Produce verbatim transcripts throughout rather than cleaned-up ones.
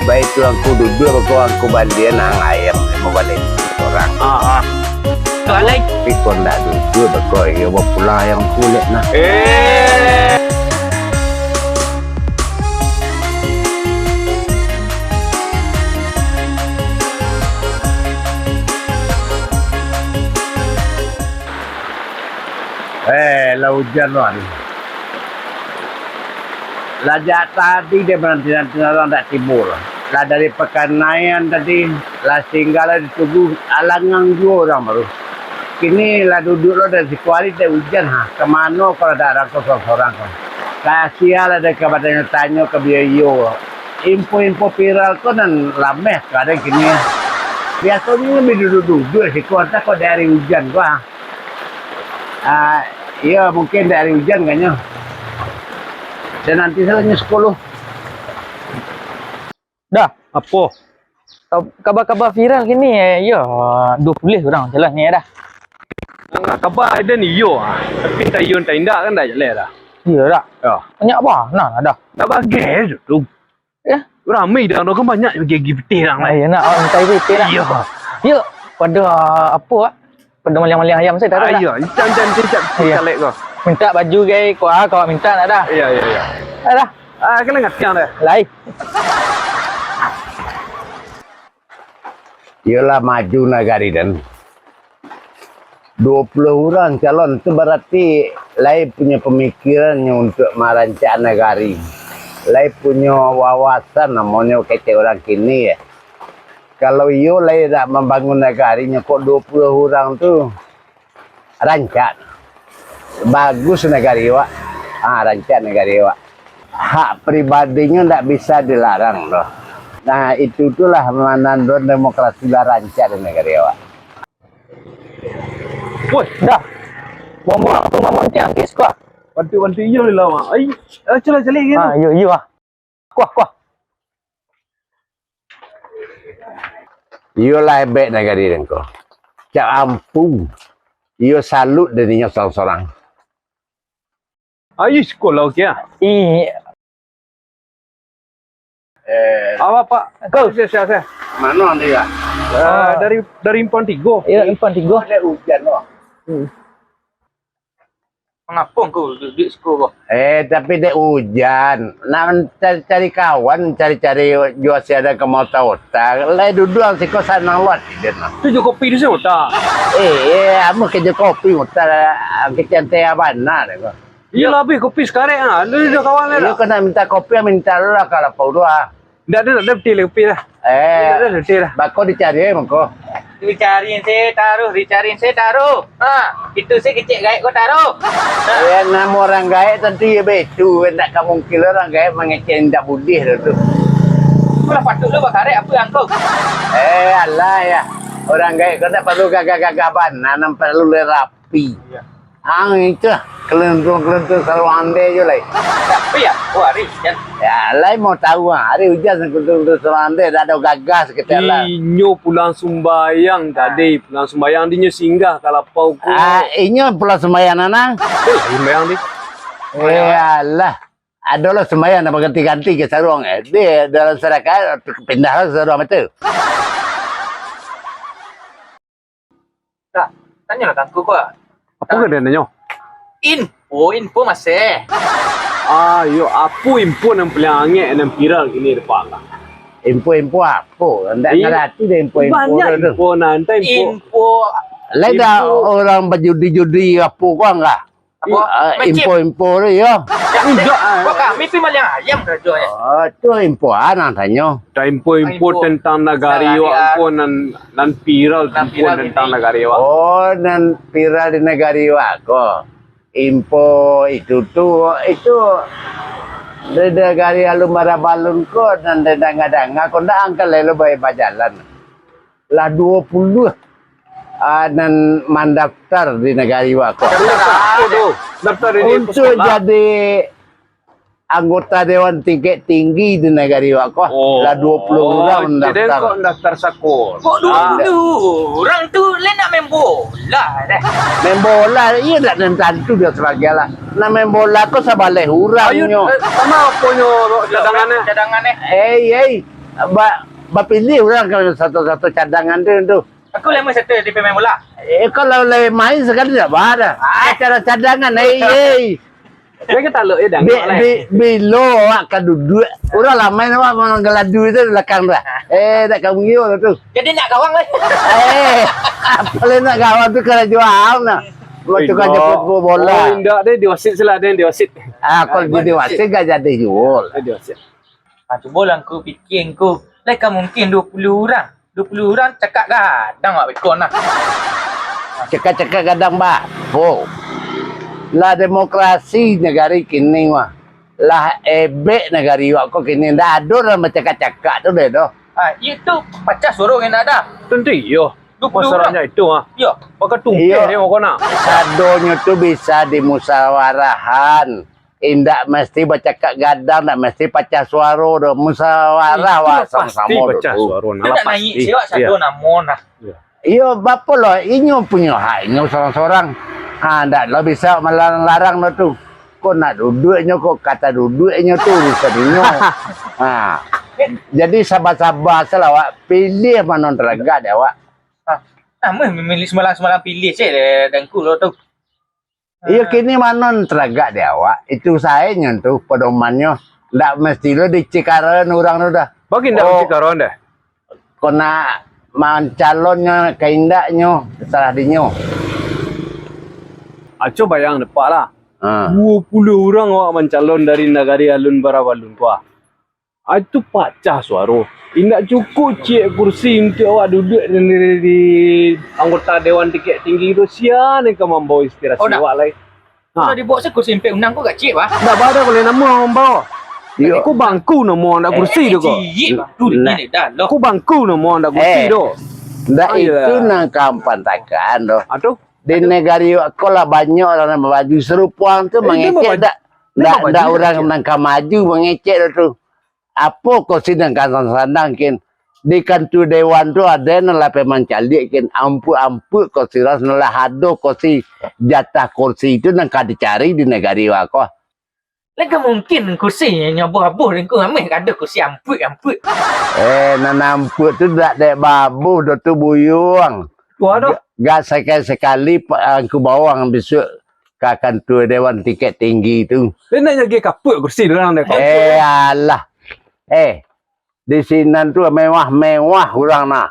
Baik tu angku duduak bako angku balian ang ayam limo baleh surang. Ah, ah. Tuan lai. Tapi kok ndak duduak bako iyo bapulang ayam kulik nah. Eh. Eh, lah ujan lah ni. Lah jak tadi dek mananti-nanti urang dak tibo. Lah dari Pakanaian tadi, lah singgah lah di Tugu, alangan juo urang baru. Kini lah duduak lo dari siko ari dek ujan ha. Ka mano kalau dak urang ko sorang-sorang ko. Kasian lah dek ka batanyo-tanyo ka biyo iyo. Info-info viral ko nan rameh ka dek kini. Biasonyo labiah duduak-duduak siko, antah kok dek ari ujan ko ha. Ah, iyo, mungkin dari ujan kayaknyo. Saya nanti saja sepuluh. Dah. Apo? Kab-, kaba-kaba viral kini, eh, iyo, duo puluah urang jalan ni, dah. Ah, kaba ado ni, iyo, ah. Tapi entah iyo, entah indak kan dah jaleh dah. Iyo, dah. Yo. Banyak bana, dah. Dah bagai tu. Ya. Ramai dah, kan banyak bagi-bagi pitih urang lah. Ayo, nak, oh, minta pitih lah. Iyo. Yo, pada apo, ah? Pada maliang-maliang ayam sajo, dah. Ayo, incang-incang cicak. Iyo. Kalek ko. Minta baju gai, ko, ah, kau minta nak dah. Iyo, iyo, iyo. Dah. Ah, kena ngerti dah. Lai. Iyolah maju nagari den. Duo puluah urang calon tu barati lai punyo pamikirannyo untuak marancak nagari. Lai punyo wawasan namonyo kecek urang kini, yo. Kalau iyo lai nak mambangun nagari, nyo kok duo puluah urang tu rancak. Bagus nagari awak. Ha, rancak nagari awak. Hak pribadinyo ndak bisa dilarang doh. Nah, itu tu lah manando demokrasi lah rancak di nagari awak. Woi, dah. Buang-buang tu mamontiang ke siko. Bantu-bantu iyo lah, Mak. Ai, ah, caliak-caliak gitu. Ah, iyo, iyo, ah. Kuah, kuah. Iyo lah ebek nagari den ko. Cak ampu. Iyo salut den inyo sorang-sorang. Ayo siko lah, oke ah. Ih. Eh, apa, Pak? Ko. Siap, siap, siap. Mano anda ya? Eh, dari, dari Empuan Tigo. Iyo, Empuan Tigo. Ado ujan, Bang. Hmm. Mangapo angku duduak siko ko? Eh, tapi dek ujan. Nak cari-cari kawan, cari-cari juo si ado ka maota-ota. Lai duduak siko sanang lo ati den lah. Tu jo kopi di siko ta? Eh, eh, amuah ka jo kopi, uta, kecante bana dek ko. Iyo lah, abih kopi sakarek ah. Lu jo kawan lai. Lu lah. Kena minta kopi, minta lu lah ka lapau tu ah. Ndak ado, ndak ado pitih lai kopi lah. Eh, ndak ado pitih lah. Bako dicari, eh, mangko. Dicari se taruh, dicari se taruh. Ha, itu se kecek gaek ko taruh. Ha. Ya, namo urang gaek tantu iyo baitu, ndak ka mungkin urang gaek mangecek indak buliah tu. Alah patuik lo bakarek apo angku? Eh, alah ya. Urang gaek ko ndak paralu gagah-gagah bana, nan paralu lai rap- pi. Iyo. Ang itu, kelentung-kelentung saruang ande jo lai. Tapi yo, oh, ari ujan. Yo, lai mau tahu ah, ari ujan kelentung-kelentung saruang ande, dak ado gagah saketek lah. Inyo pulang sumbayang tadi, pulang sumbayang di inyo singgah ka lapau ko. Ah, inyo pulang sumbayang nanang. Itu lah sumbayang di. Eh, alah. Adolah sumbayang nak baganti-ganti ka saruang, eh. Di dalam sadakah, pindah lah saruang itu. Dah, tanyolah ka angku ko. Apo ka den tanyo? Info, info masih. Ah, iyo, apo info nan paliang angek, nan viral kini, Pak? Info-info apo? Ndak ngarati dek info-info tu. Banyak info nan, antah info. Info. Lai dah urang bajudi-judi apo ko, angah? Apo? Ah, info-info tu, yo. Indak, ah. Kok kami pi maliang ayam karajo, yo? Oh, tu info a nan tanyo. Dah info-info tentang nagari awak ko nan, nan viral info tentang nagari awak. Oh, nan viral di nagari awak ko. Info itu tu, itu di nagari alun barabalun ko, nan danga-danga ko, ndak angka lelo bae bajalan. Lah duo puluah, ah, nan mandaftar di nagari awak ko. Daftar apo tu? Daftar di untuak sekolah. Jadi anggota dewan tingkat tinggi di nagari awak ko. Oh. Lah duo puluah urang mandaftar. Kok mandaftar sakolah? Kok duo puluah urang tu lai nak main bola dah. Main bola, iyo dak nan tantu dia sabagai lah. Nak main bola ko sabaleh urang nyo. Samo apo nyo cadangan e? Cadangan e. Hei, hei. Ba, bapilih urang ka satu-satu cadangan tu, tu. Aku lai main satu di pemain bola. Eh, kalau lai main sakali ndak ba dah. Ah. Acara cadangan, eh, eh. Dia ka taluk je, dah. Bi-, bi-, bilo awak ka duduak, urang lah main awak manggaladu tu di balakang tu. Eh, dak ka mungkin tu. Jadi nak gawang, eh? Eh, apa lai nak gawang tu, karajo awak nah. Waktu karajo bola. Oh, indak deh, di wasit sila deh, di wasit. Ah, kalau jadi wasit gak jadi jual. Eh, di wasit. Ah, cubolah angku pikir angku. Lai ka mungkin duo puluah urang. Duo puluah urang cakak gadang awak beko nah. Cakak-cakak gadang bapo? Lah demokrasi nagari kini mah. Lah ebek nagari awak ko kini. Ndak ado urang bacakak-cakak tu deh doh. Ah, itu pacah suaro ngan ado. Tentu iyo. Duo puluah urang. Masalahnya itu, ah. Iyo. Pakai tungkeh. Iyo. Dia mako nak. Sadonyo tu bisa dimusawarahan. Indak mesti bacakak gadang, indak mesti pacah suaro doh. Musawarah wak samo-samo pasti pacah suaro, nah. Tu lah nak pasti. Naiak siwak sado namo nah. Iyo, bapo lo, inyo punyo hak inyo sorang-sorang. Ha, ndak lo bisa malarang-larang doh tu. Ko nak duduak inyo, ko ka taduduak inyo tu urusan inyo. Ha. Jadi saba-saba salah awak, pilih mano nan taragak dek awak. Ah, namuah mamilih samalam-samalam pilih se dangku lo tu. Iyo, kini mano nan taragak di awak, itu sajo nyo tu padomannyo. Ndak mesti lo dicikaroan urang tu dah. Bagi ndak dicikaroan dah? Ko nak mancalonnyo ka indaknyo, salah dinyo. Aco bayang depak lah. Ha. Duo puluah urang awak mancalon dari nagari alun bara balun ko ah. Ah, itu pacah suaro. Indak cukuik ciek kursi untuak awak duduak di, di anggota Dewan Tingkat Tinggi tu, sia nan ka mambawa aspirasi awak lai? Ha. Kalau dibawa se kursi ampek unang ko agak ciek, bah. Ndak bada kalau namo mambawa. Iyo. Ko bangku namo, ndak kursi tu ko. Ciek, bah. Tu ni dah lo. Ko bangku namo, ndak kursi tu. Ndak itu nan ka ampantakan doh. Ah, tu? Di nagari ko lah banyak urang nan mamaju sarupo tu, mangecek dak, dak, dak urang nan ka maju mangecek doh tu. Apo kursi nan ka sandang kin? Di kantua dewan tu ado nan lah pai mancaliak kin, ampuak-ampuak kursi urang, nan lah ado kursi, jatah kursi tu nan ka dicari di nagari wak ko. Lai ka mungkin kursi nyo abuah-abuah dengku, ameh ka ado kursi ampuak-ampuak. Eh, nan ampuak tu dak dek babuh doh tu, buyuang. Wah, doh. Ga-, gak sakali-sakali pa-, angku bawang bisuak ka kantua Dewan Tingkat Tinggi tu. Dia nak nyagi kapuak kursi dia orang dek. Eh, alah. Eh, di sinan tu mewah-mewah urang nah.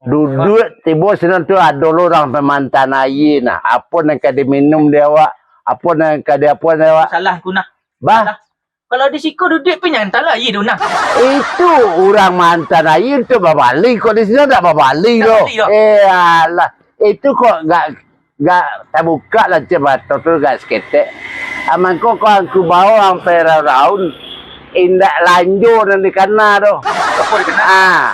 Duduak tibo sinan tu ado lo urang pamantan aia nah. Apo nan ka diminum di awak? Apo nan ka di apo di awak? Salah ku nah. Bah. Salah. Kalau di siko duduak pun jangan salah aia tu nah. Itu urang mantan aia tu babali, kok di siko dak babali lo. Dak babali lo. Eh, alah. Itu kok gak Gak tabukak lah cek mato tu gak saketek. Amangko ko angku bawang ampai raun-raun, indak lanjo nan dikana doh. Apo dikana? Ah,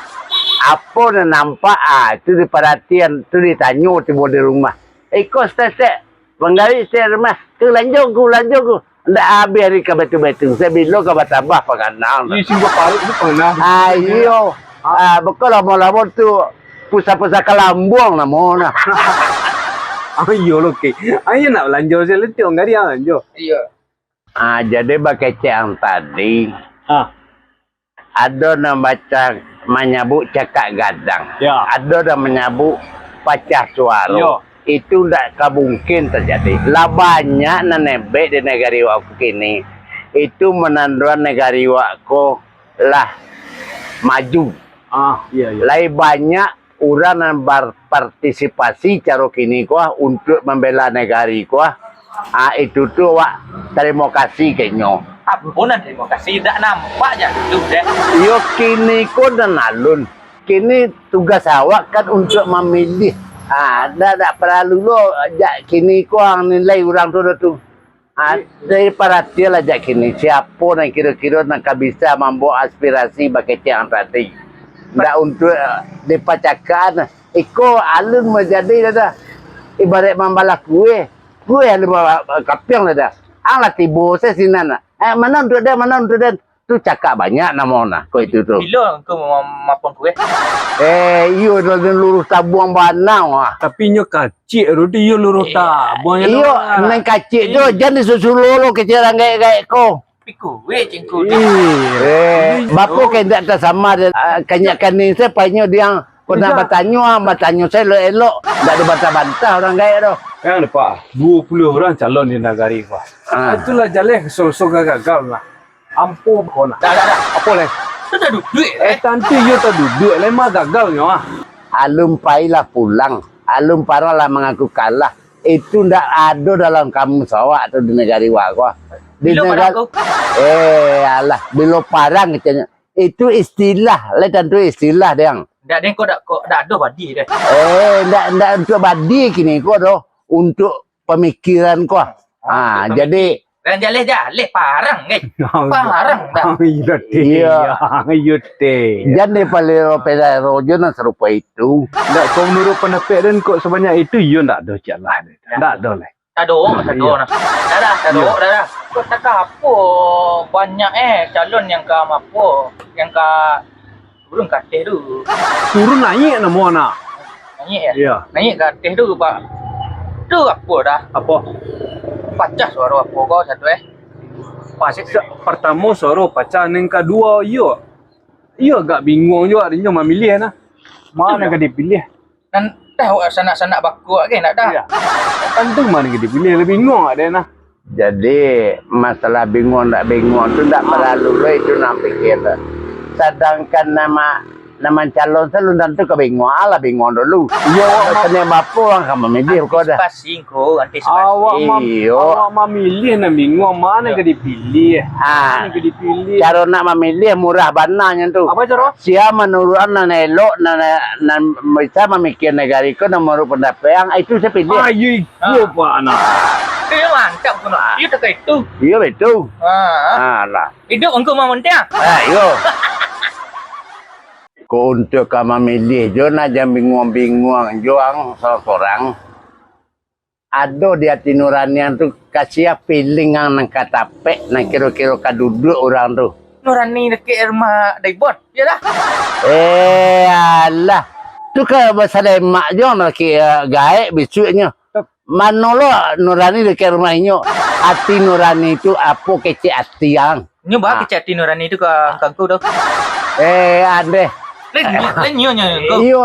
apo nan nampak, ah, itu diparatian, tu ditanyo tibo di rumah. Iko saketek, manggarik saketek rumah, tu lanjo ku, lanjo ku. Ndak abih ari ka baitu-baitu, sabilo ka batambah pangana. Ih, singgah paruik tu pangana. Ah, iyo. Ah, beko lamo-lamo tu pusat-pusat kalambuang namo nah. Ah, iyo lo, Ki. Ah, iyo nak balanjo se, letik manggarik ah, lanjo. Iyo. Ah, jadi bakecek ang tadi. Ah. Ado nan baca-, manyabuk cakak gadang. Ya. Ado nan manyabuk pacah suaro. Yo. Itu ndak ka mungkin tajadi. Lah banyak nan ebek di nagari wak ko kini. Itu manandoan nagari wak ko lah maju. Ah, iya, iya. Lai banyak urang nan berpartisipasi caro kini ko ah, untuak mambela nagari ko ah. Ah, itu tu awak tarimo kasih ka inyo. Apo nan tarimo kasih, dak nampak jak tu deh. Iyo, kini ko nan alun. Kini tugas awak kan untuak mamilih. Ah, dak, dak paralu lo jak kini ko ang nilai urang tu, tu. Ah, jadi paratianlah jak kini, siapo nan kiro-kiro nan ka bisa mambawa aspirasi bakecek ang tadi. Ndak untuak, eh, dipacakak-an. Iko alun manjadi dah, dah. Ibarat mambalah kue, kue alun ba-, ba-, kapiang dah, dah. Ang lah tibo se sinan. Eh, mano untuak den, mano untuak den? Tu cakak banyak namo nah, ko itu tu. Bilo angku ma-, mapuang kue? Eh, iyo, dah, dah lurus tabuang bana wah. Tapi inyo kacik tu, iyo lurus tabuang. Iyo, nan kacik tu, jan disusulo lo kecil rang gaek-gaek ko. Pikui cingku. Eh. Bapo ka indak tasama dek, ah, kanyak kanin se painyo diang. Kok nak batanyo, ah, batanyo se elok-elok. Ndak dibantah-bantah urang gaek doh. Yang depan, duo puluah urang calon di nagari ko. Ah. Itulah jaleh so-so gagal lah. Ampo ko nak. Dah, dah, dah. Apo lai? Tu dah duduak, eh, tantu iyo taduduak lai mah gagalnyo, ah. Alun pailah pulang. Alun parang lah mangaku kalah. Itu ndak ado dalam kamus awak tu di nagari wak ko. Di bilo parang ko? Eh, alah, bilo parang katonyo. Itu istilah, lai tantu istilah, Dang. Ndak, den ko dak, ko dak ado badi deh. Eh, ndak, ndak untuak badi kini ko doh. Untuak pamikiran ko. Ah, jadi Jan jaleh-jaleh parang, eh. Parang dah. Iyo, teh. Iyo. Iyo, teh. Jan dipaliro pedaro jo nan sarupo itu. Ndak, kok menurut pandapek den kok sabanyak itu, iyo ndak ado cak lah. Ndak ado lai. Tado, tado nah. Dah, dah, tado, dah, dah. Kok takah apo banyak, eh, calon yang ka mapo, yang ka turun ka ateh tu. Turun naiak namo anak. Naiak, ya? Iya. Naiak ka ateh tu, Pak. Tu apo dah? Apo? Pacah suaro apo ko satu, eh? Pas sa-, partamo suaro pacah, nan kaduo, iyo. Iyo agak bingung juo dinyo mamiliah nah. Ma nan ka dipiliah? Nan dah awak sanak-sanak bako agak nak dah. Iya. Tantu ma nan ka dipiliah, lah bingung awak deh nah. Jadi, masalah bingung ndak bingung tu ndak paralu lo itu nak pikir. Sadangkan nama, nama calon se alun tantu ka bingung, alah bingung dulu. Iyo, awak ma- Kena bapo urang ka mamiliah ko dah. Antisipasi ko, antisipasi. Awak mam-, iyo. Awak mamiliah nan bingung, ma nan ka dipiliah? Ah. Ma nan ka dipiliah? Caro nak mamiliah murah bana nyo tu. Apo caro? Sia manuruik nan elok, nan, nan bisa mamikia nagari ko, nan manuruik pandapek ang, itu sia piliah. Ayo, Iyo, Pak, nah. Iyo mantap ko nah. Iyo takah itu. Iyo, betul. Ah. Alah. Iduik Ungku Mamontiang. Ah, iyo. Ko untuak ka mamiliah jo nah, jan binguang-binguang jo ang sorang-sorang. Ado di ati nurani ang tu, ka sia feeling ang nan ka tapek, nan kiro-kiro ka duduak urang tu. Nurani dakek rumah Daibon, iyo dah. Eh, alah. Tu ka basalemak jo ang laki, eh, gaek bisuaknyo. Mano lo nurani dakek rumah inyo? Ati nurani tu apo kecek ati ang? Nyo ba kecek ati nurani tu ka, ka angku tu? Eh, andeh. Lai nyo, lai nyo, nyo, nyo. Iyo.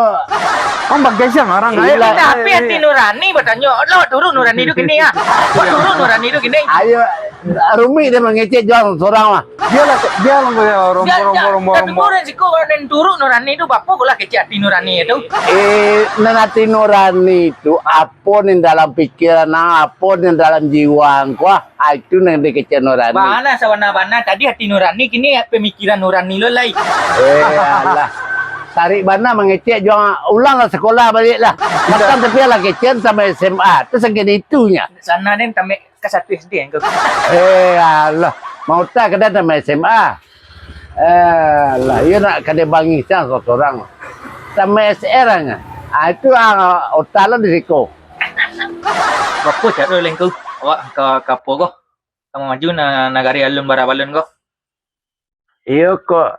Ang bagai siang arang gaek. Ilah. Tapi ati nurani batanyo, lo turun nurani tu kini ah. Lo turun nurani tu kini. Ayo, rumik deh mangecek jo ang sorang mah. Bialah, bialah, bialah, rombong, rombong, rombong, rombong. Tapi urang siko nan turun nurani tu, bapo lah kecek ati nurani tu? Eh, nan ati nurani tu, apo nan dalam pikiran ang, apo nan dalam jiwa ang ko, ah, itu nan dikecek nurani. Bana sabana-bana, tadi ati nurani, kini pamikiran nurani lo lai. Eh, alah. Tarik bana mangecek jo ang, ulanglah sakolah baliak lah. Matan tapi alah kecek tamat S M A, tu sakian itunyo. Sana ni tamat Ka satu S D angku. Eh, alah. Mauta ka datang S M A. Eh, lah, iyo nak ka dibangi siang sorang. Tamat S R ang. Ah, itu, ah, otak lo di siko. Bapo caro lai angku? Awak ka, ka apo ko? Ka maju na-, nagari alun bara balun ko? Iyo ko,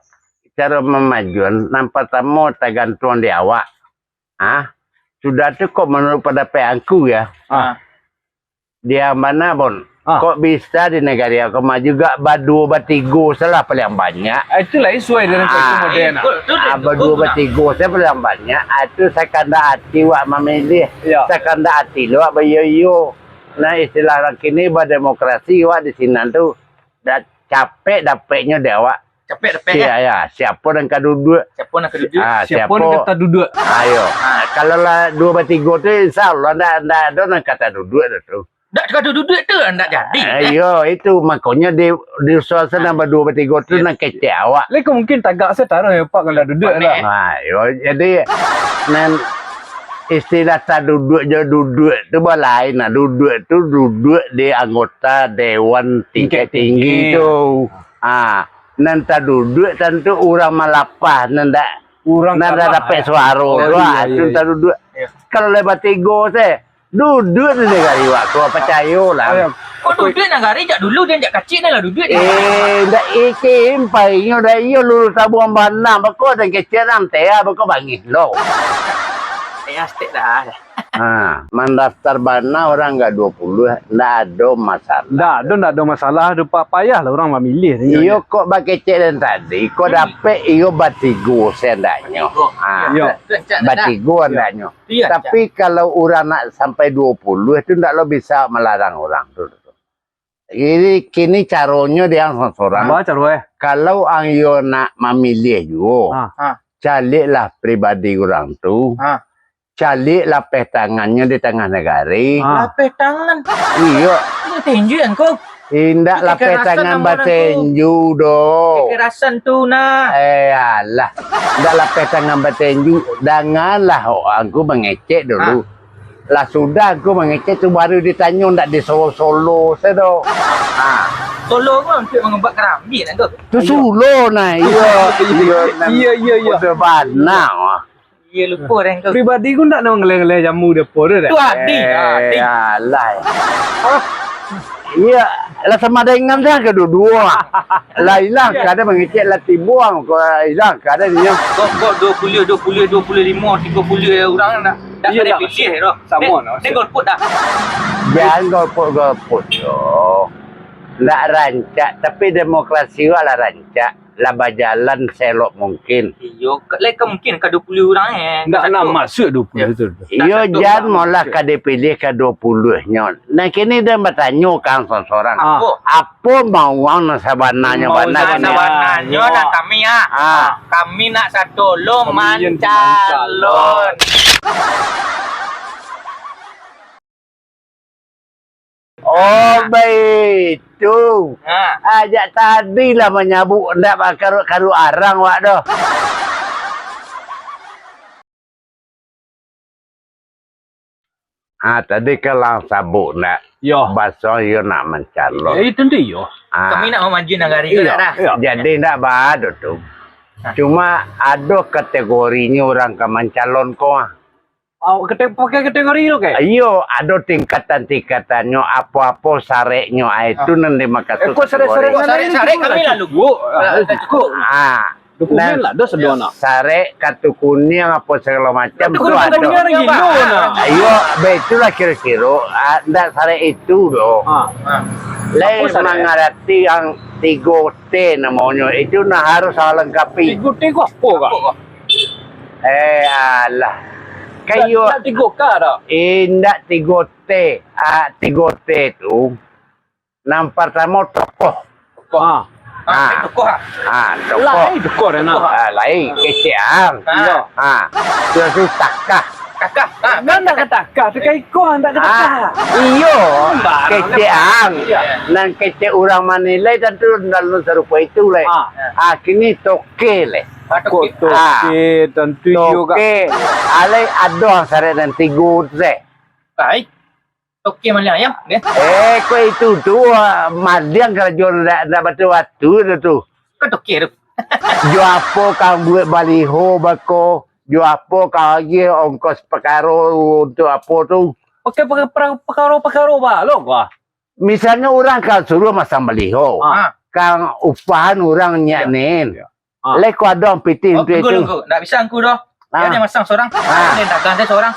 caro mamajuan, nan partamo tagantuang di awak. Ah, sudah tu kok manuruik pandapek angku ya. Ah. Diam bana, Bon. Ah. Kok bisa di nagari ko maju gak baduo batigo salah paling banyak. Ah, itulah sesuai dengan konsep modern. Ah, baduo batigo salah paling banyak. Ah, itu sakandak ati wak mamilih. Ya. Sakandak ati lo wak baiyo-iyo. Nah, istilah urang kini bademokrasi wak di sinan tu. Da-, capek dapeknyo dek awak. Capek dapek, sia-, ya, siapo nan ka duduak? Siapo nan ka duduak? Ah, siapo nan ka taduduak? Ayo. Ah, kalau lah duo batigo tu, insya Allah ndak, ndak ado nan ka taduduak dah tu. Ndak ka taduduak tu, ndak jadi. Ah, iyo, itu makonyo di, di usaha se nan baduo batigo tu nan kecek awak. Lai ko mungkin tagak se taruih, Pak, kalau duduak lah. Ah, iyo, jadi nan istilah taduduak jo duduak tu balain. Nah, duduak tu duduak di anggota dewan tingkat tinggi tu. Ah, nan taduduak tantu urang malapah, nan dak, urang nan dak dapek suaro tu, ah, tu taduduak. Kalau lai batigo se, duduak di nagari wak tu, pacayolah. Kok duduak nagari jak dulu, den jak kacik ni lah duduak. Eh, ndak ikim, painyo dak iyo lurus tabuang bana, bako dan kecek nan tea, bako bangih lo. Tea stek dah. Ha, mandaftar bana urang ka duo puluah, ndak ado masalah. Ndak ado, ndak ado masalah, ado pa-, payahlah urang mamiliah. Iyo, kok bakecek den tadi, kok dapek iyo batigo seandaknyo. Ha, iyo. Batigo andaknyo. Tapi kalau urang nak sampai duo puluah tu ndak lo bisa malarang urang tu. Jadi kini caronyo di ang sorang-sorang. Ba caro, eh? Kalau ang iyo nak mamiliah juo, Ha. Ha. caliaklah pribadi urang tu. Ha. Caliak lapeh tangannyo di tangah nagari. Ha. Lapeh tangan. Iyo. Itu tinju yang kau. Indak lapeh tangan batinju doh. Kekerasan tu nah. Eh, alah. Indak lapeh tangan batinju. Danganlah, oh, angku mangecek dulu. Ha. Lah sudah angku mangecek tu baru ditanyo, ndak disolo-solo se doh. Ha. Solo ko untuak mangubek karambia, kan, ko? Tu sulo nah, iyo. Iyo, iyo, iyo. Udah bana. Iyo, lupo deh, ko. Pribadi ku ndak nak mangaleh-ngaleh jamu depo tu dah. Tu adi. Eh, alah. Iyo, lah samo dengan dah kaduo-duo. Lah ilang kada mangecek lah tibuang, ko ilang kada nyo. Kok, kok duo puluah, duo puluah, duo puluah limo, tigo puluah urang dah. Dah iyo, kada dah, pilih doh. Samo dah. Golput dah. Jan golput-golput doh. Ndak rancak, tapi demokrasi wak lah rancak, lah bajalan seelok mungkin. Iyo, ka-, lai ka mungkin ka duo puluah urang, eh. Ndak nak masuak duo puluah tu. Iyo, jan maulah ka dipilih ka duo puluahnyo. Nah, kini den batanyo ka ang sorang-sorang. Ah. Apo mau ang nan sabananyo bana kini? Sabananyo lah kami, ah. Ah. Kami nak sadolo mancalon. Oh, baitu. Ha. Ajak tadi lah manyabuik ndak bakaruik-karuik arang wak doh. Ah, tadi kan lah sabuik ndak? Yo. Baso iyo nak mancalon. Yo, itu tu yo. Ah. Kami nak mamaju nagari ko dak dah? Yo. Jadi ndak baa doh tu. Ha. Cuma ado kategorinyo urang ka mancalon ko, ah. Oh, kate-, pakai kategori tu, ke? Iyo, ado tingkatan-tingkatannyo, apo-apo sareknyo, ai, itu nan dimakasud kategori. Kok sarek-sarek kami lalu. Ah, dokumen lah, ado sadono. Sarek, kartu kuniang, apo sagalo macam tu ado. Dokumen kuniang gilo nah. Iyo, baitulah kiro-kiro, ah, ndak sarek itu doh. Ah. Lai mangarati yang tigo T namonyo, itu nah harus lengkapi. Tigo T ko apo, Kak? Eh, alah. Kayo. Ndak, ndak tigo K dah. Eh, ndak tigo T. Ah, tigo T tu. Nan partamo tokoh. Tokoh. Ah. Ah, tokoh, ah. Ah, tokoh. Lai tokoh dah, nah. Ah, lai kecek ang. Ah. Iyo. Ah. Sudah tu takah. Takah. Ah, kan ndak ka takah, tu ka iko ndak ka takah. Ah, iyo. Kecek ang. Iyo. Nan kecek urang manilai tantu dalam sarupo itu lai. Ah. Ah, kini toke lai. Ah, toke. Toke, tantu iyo, Kak. Toke. Alai ado sarek nan tigo tu, seh. Baik. Toke maliang ayam, deh. Eh, kok itu tu, ah, maliang karajo ndak, ndak batul-batul tu. Kan toke tu. Jo apo ka buek baliho bako, jo apo ka agiah ongkos pakaro untuak apo tu. Pakai paka-, paka-, pakaro-pakaro ba lo ko. Misalnyo urang ka suruah masang baliho, ah, ka upahan urang nyiak nen. Iyo. Ah. Lai ko ado ang pitih untuak itu. Angku, angku. Ndak bisa angku doh. Ah. Jan masang sorang. Ah. Jan dagang sajo sorang.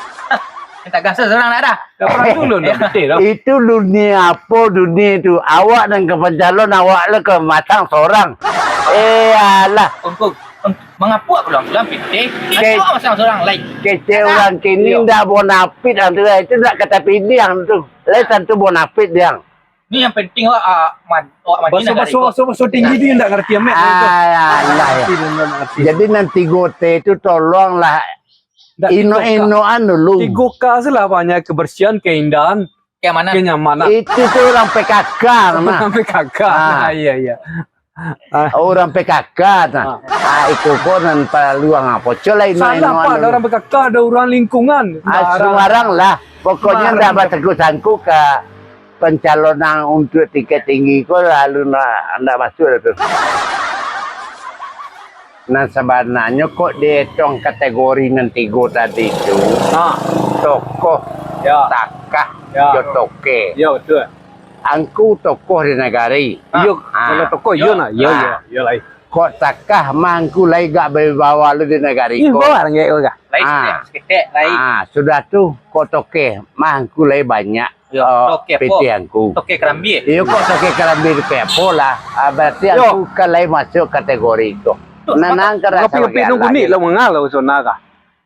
Jan dagang sajo sorang ndak ado. Ndak pernah dulu ndak pitih doh. Itu dunia apo dunia tu? Awak nan ka pancalon, awak lah ka masang sorang. Eh, alah. Angku, angku, mangapo aku bilang, bilang pitih? Nanti awak masang sorang lai. Kecek urang kini ndak bonafit ang tu, itu ndak ka tapilih ang tu. Lai tantu bonafit diang. Ni yang penting awak, ah, man-, awak maju nagari ko. Baso, baso, baso tinggi tu yang ndak ngerti amat. Ah, alah, yo. Ndak ngerti, ndak ngerti. Jadi nan tigo T tu tolonglah ino-inoan dulu. Tigo K salah banyak, kebersihan, keindahan, kenyamanan. Itu tu urang P K K nah. Urang P K K. Ah. Nah, iyo, iyo. Ah. Urang P K K nah. Ah. Ah, iko ko nan paluang apo? Colah ino-inoan dulu. Salah, Pak. Ada urang P K K, ada urang lingkungan. Ah, sembarang lah. Pokoknyo ndak basangko-sangko ka pancalonan untuak tingkat tinggi ko lalu ndak, ndak masuak dah tu. Nah, sabananyo kok dietong kategori nan tigo tadi tu, ha, tokoh, yo, takah, yo, jo toke. Yo, betul. Angku tokoh di nagari. Ha. Iyo, ha, kalau tokoh, iyo nah. Iyo, iyo. Iyo lai. Kok takah mah angku lai agak bawibawa lo di nagari ko. Ih, bawa ranggek ko kah? Lai Ah. saketek, saketek, lai. Ah, sudah tu, kok tokeh mah angku lai banyak, Yo, eh, tokeh apo? Pitih angku. Tokeh karambia. Iyo, kok tokeh karambia di apo lah. Ah, berarti Yo. angku kan lai masuak kategori ko. Tu, Nanang ka rasa Ngapi-ngapi bagi nunggu alah ni gitu. Lah mangalau sona kah?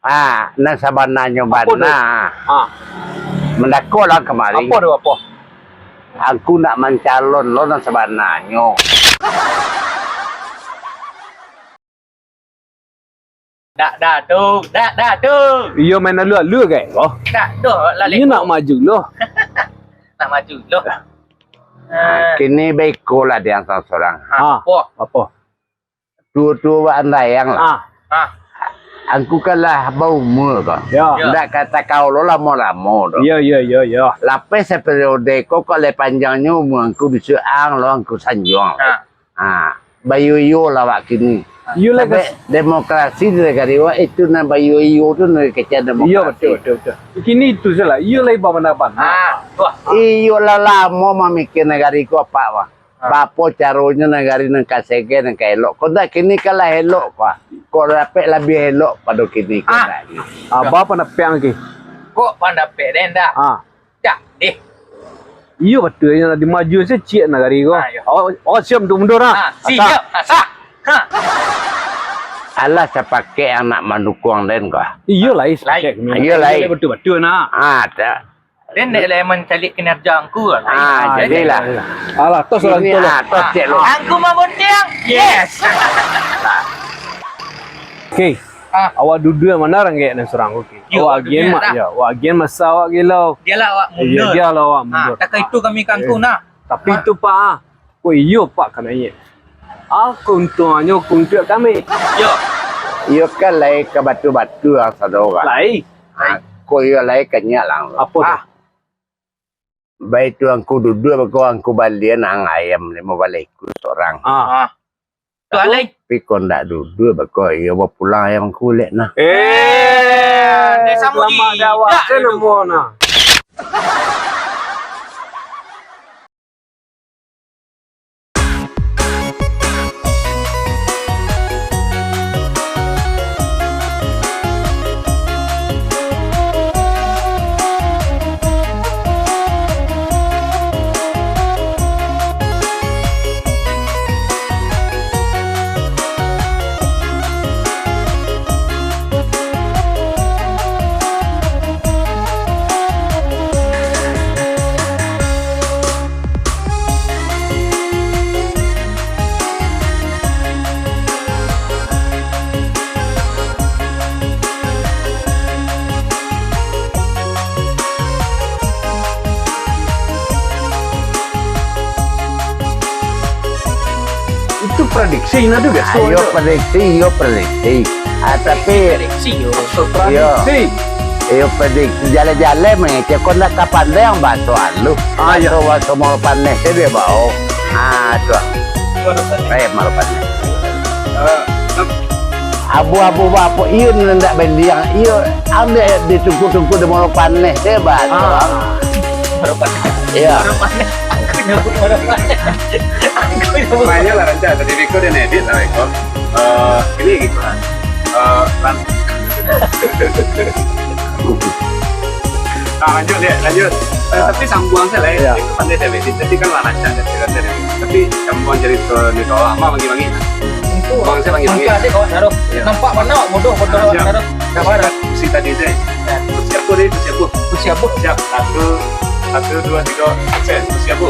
Ah, nan sabananyo Apo tu? bana. Ah. Mandakok lah kamari. Apo tu, apo? Angku nak mancalon lo nan sabananyo. Dak, dak, tu. Dak, dak, tu. Iyo main alu-alu, kek, oh. Dak, doh, lah Iyo leko. nak maju lo. Nak maju lo. Ah. Kini baiko lah diang sorang-sorang. Ah, Ah, apo? apo? Tuo-tuo bak andayang lah. Ah. Ah. Angku kan lah baumua ko. Ya. Ya. Ndak ka takau lo lamo-lamo tu. Ya, ya, ya, ya. Lapeh saperiode ko, kok lai panjangnyo umua angku bisuak ang lo angku sanjuang. Ah. Ha, baiyo-iyo lah awak kini. Iyo lah, Sabab kas- demokrasi di nagari awak itu nan baiyo-iyo tu nan dikecek Iyo, demokrasi. betul, betul, betul. Kini itu salah. Iyo lai bapandapek. Ah, wah. Iyo lah lamo mamikir nagari ko apak, wah. Ah. Bapo caronyo nagari nan ka sege, nan ka elok. Kok ndak kini kan lah elok, wah. Kok dapek labiah elok pado kini ko Ah. ndak ni. Aba pandapek ang ki. Kok pandapek den dak? Ah. Dak deh. Iyo, batua inyo lah dimaju se ciek nagari ko. Ah, iyo. Awak, awak siap untuak mundur, ah? Ah, siap. Asak. Ha. Alah, sapakek ang nak mandukuang den ko. Iyo lai, Lai. sapakek. Iyo lai. Batua-batua nah. Ah, tak. Den dek lai mancaliak kinerja angku lah. Ah, Ah, jadilah. iyo, iyo. Alah, tos lah, Ini, tos lah. ah, tos cek lo. Angku mambuntiang. Yes. Oke. Ah. Awak duduk mano ranggek nan surang ko, Ki? Yo, Awak awak agian duduk ma-, lah. yo, awak agian masa awak gilau. Dialah awak Iyo, mundur. dialah awak Ah, mundur. takah itu kami ka angku Eh, nah. tapi Ah. itu, Pak, ah. Ko iyo, Pak, ka naiak. Ah, keuntunganyo ko untuak kami. Yo. Iyo kan lai ka batua-batua ang sado, Pak. Lai. Ah, ko iyo lai ka nyiak lang. Apo tu? Ah. Baitu angku duduak bako angku balian ang ayam limo baleh ikua surang. Ah. Ah. Tu alai. Tapi kok ndak duduak bako iyo bapulang ayam angku lek nah. Eh, Dek Samuji. selamat dawat Dak se duduak. namo nah. Itu prediksi, nah, tu biaso Ayo, tu. prediksi, iyo, prediksi. Ah, tapi Prediksi, yo. Iyo. Prediksi. Iyo, prediksi. Jaleh-jaleh mangecek, kok ndak ka pandai ang baso aluh. Ah, iyo. Baso, baso Marupaneh tu dia bao. Ah, tu. Marupaneh. Eh, Marupaneh. Eh, Abu-abu bapo, iyo nan ndak bandiang. Iyo, ambiak ditungku-tungku di Marupaneh, hebat, Ah. Bang. Marupaneh. Iya. Marupaneh. Aku nyebut Marupaneh. Aku nyebut Mainnya lah rancak, tadi Riko dia edit lah, Riko. Eh, ini gitu lah. Eh, lan-, Nah, lanjut, Dek, lanjut. Eh, Ah. tapi sambuang saja lah, ya. Iya. Itu pandai Dek edit. Tadi kan lah rancak, Dek, cerita tadi. Tapi sambuang cerita ni, kalau lama bagi-bagi. Itu Bang, saya panggil mangka lagi. Adik awak taruh. Ya. Nampak mana awak bodoh, bodoh awak Siap. taruh. Dah marah. Kursi tadi, Zai. Ya. Kursi apa tadi? Kursi apa? Kursi apa? Siap. Satu, satu, dua, tiga, action. Kursi apa?